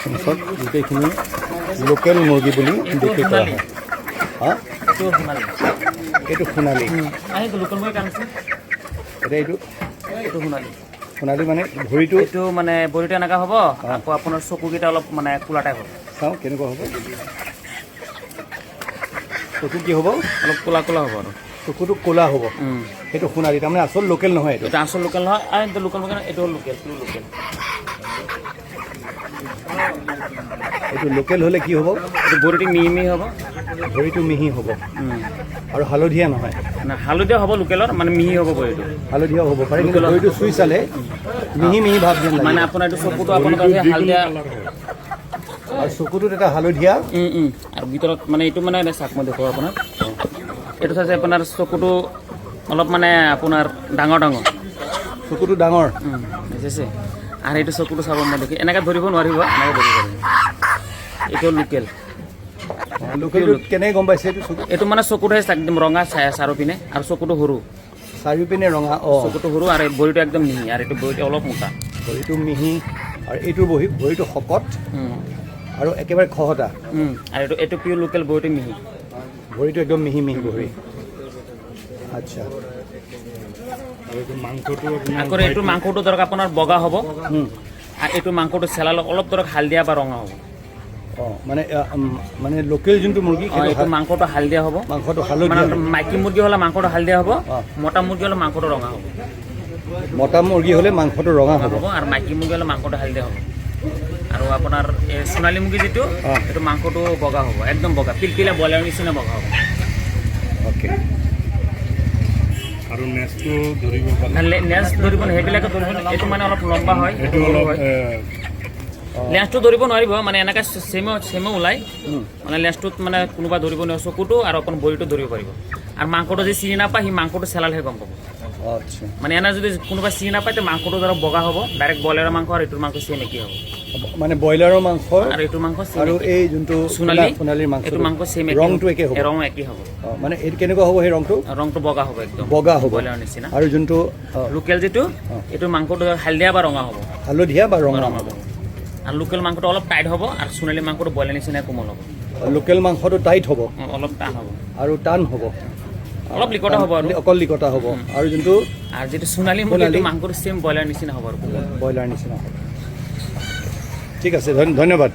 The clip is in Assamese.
চব গোটেইখিনি লোকেল মুৰ্গী বুলি বিক্ৰী কৰা হয়। হা। এইটো সোণালী। এইটো সোণালী। আহি লোকেল মুৰ্গী কাণছে। এতিয়া এইটো এইটো সোণালী। সোণালী মানে ভৰিটো এইটো মানে ভৰিটো এনেকুৱা হ'ব, আকৌ আপোনাৰ চকুকেইটা অলপ মানে কোলা টাইপ হ'ব। চাওঁ কেনেকুৱা হ'ব। চকু কি হ'ব? অলপ কোলা কোলা হ'ব আৰু। চকুটো ক'লা হ'ব। সেইটো সোণালী, তাৰমানে আচল লোকেল নহয় এইটো। এইটো আচল লোকেল নহয়। আৰু এইটো লোকেল মুৰ্গী নহয়, এইটো হ'ল লোকেল, পিয়ৰ লোকেল। এইটো লোকেল হ'লে কি হ'ব? এইটো ভৰিটো মিহি মিহি হ'ব। ভৰিটো মিহি হ'ব আৰু হালধীয়া নহয়? মানে হালধীয়া হ'ব লোকেলৰ, মানে মিহি হ'ব ভৰিটো। হালধীয়াও হ'ব পাৰে, কিন্তু ভৰিটো চুই চালে মিহি মিহি ভাৱ যেন মানে লাগে। আপোনাৰ এইটো চকুটো আপোনাৰ হালধীয়া। আৰু চকুটোত এটা হালধীয়া। আৰু ভিতৰত মানে এইটো মানে চাক মই দেখুৱাওঁ আপোনাক। এইটো চাইছে, আপোনাৰ চকুটো অলপ মানে আপোনাৰ ডাঙৰ ডাঙৰ। চকুটো ডাঙৰ। দেখিছে? আৰু এইটো চকুটো চাব, মই দেখি এনেকৈ ধৰিব নোৱাৰিব, এনেকৈ ধৰিব পাৰিব। এইটো লোকেল। লোকেলটো কেনেকৈ গম পাইছে এইটো চকু? এইটো মানে চকুটোহে একদম ৰঙা চাই চাৰিওপিনে আৰু চকুটো সৰু। চাৰিওপিনে ৰঙা, অঁ। চকুটো সৰু আৰু এই ভৰিটো একদম মিহি আৰু এইটো ভৰিটো অলপ মোটা। ভৰিটো মিহি আৰু এইটোৰ ভৰিটো শকত আৰু একেবাৰে খহটা। আৰু এইটো পিয়ৰ লোকেল, ভৰিটো মিহি। ভৰিটো একদম মিহি মিহি ভৰি, আচ্ছা। আৰু এইটো মাংসটো আপোনাৰ আকৌ এইটো মাংসটো ধৰক আপোনাৰ বগা হ'ব। আৰু এইটো মাংসটো চেলালে অলপ ধৰক হালধীয়া বা ৰঙা হ'ব। অঁ, মানে মানে লোকেল যোনটো মুৰ্গী সেইটো এইটো মাংসটো হালধীয়া হ'ব। মাংসটো মানে হালধীয়া হ'ব। মাইকী মুৰ্গী হ'লে মাংসটো হালধীয়া হ'ব। মতা মুৰ্গী হ'লে মাংসটো ৰঙা হ'ব। মতা মুৰ্গী হ'লে মাংসটো ৰঙা হ'ব। হ'ব আৰু মাইকী মুৰ্গী হ'লে মাংসটো হালধীয়া হ'ব। আৰু আপোনাৰ এই সোণালী মুৰ্গী যিটো, এইটো মাংসটো বগা হ'ব, একদম বগা, পিলপিলা ব্ৰইলাৰ নিচিনা বগা হ'ব। অ'কে। আৰু নেজটো ধৰিব পাৰে। নেজ ধৰিব নোৱাৰে, সেইবিলাকে ধৰিব নোৱাৰে। এইটো মানে অলপ লম্বা হয়। এইটো সৰু অলপ হয়। লেন্সটো ধৰিব নোৱাৰিব, মানে এনেকৈ চেমো চেমো ওলায়। মানে লেন্সটোত মানে কোনোবা ধৰিব নোৱাৰে, চকুটো আৰু অকণ ভৰিটো ধৰিব পাৰিব। আৰু মাংসটো যদি চিনি নাপায়, সি মাংসটো চেলালেহে গম পাব। আচ্ছা। মানে এনে যদি কোনোবা চিনি নাপায়, তে মাংসটো ধৰক বগা হ'ব, ডাইৰেক্ট ব্ৰইলাৰৰ মাংস আৰু এইটোৰ মাংস চেম একেই হ'ব। মানে ব্ৰইলাৰৰ মাংস আৰু এইটোৰ মাংস same আৰু একেই। এই যোনটো সোণালী। সোণালীৰ মাংস, এইটো মাংস চেম একে। ৰংটো একে হ'ব। ৰং একেই হ'ব। অঁ, মানে এইটো কেনেকুৱা হ'ব সেই ৰংটো? ৰংটো বগা হ'ব একদম। বগা হ'ব। ব্ৰইলাৰৰ নিচিনা। আৰু যোনটো লোকেল যিটো, এইটো মাংসটো হালধীয়া বা ৰঙা হ'ব। হালধীয়া বা ৰঙা ৰঙা হ'ব। হ'ব। আৰু লোকেল মাংসটো অলপ টাইট হ'ব আৰু সোণালী মাংসটো ব্ৰইলাৰ নিচিনা কোমল হ'ব। লোকেল মাংসটো টাইট হ'ব। অলপ টান হ'ব। আৰু টান হ'ব। অলপ লিকটা হ'ব আৰু। অকল লিকটা হ'ব। আৰু যোনটো আৰু যিটো সোণালী মুৰ্গী, সোণালী। এইটো মাংসটো চেম ব্ৰইলাৰ নিচিনা হ'ব আৰু কোমল। ব্ৰইলাৰ নিচিনা হ'ব। ঠিক আছে, ধন্যবাদ।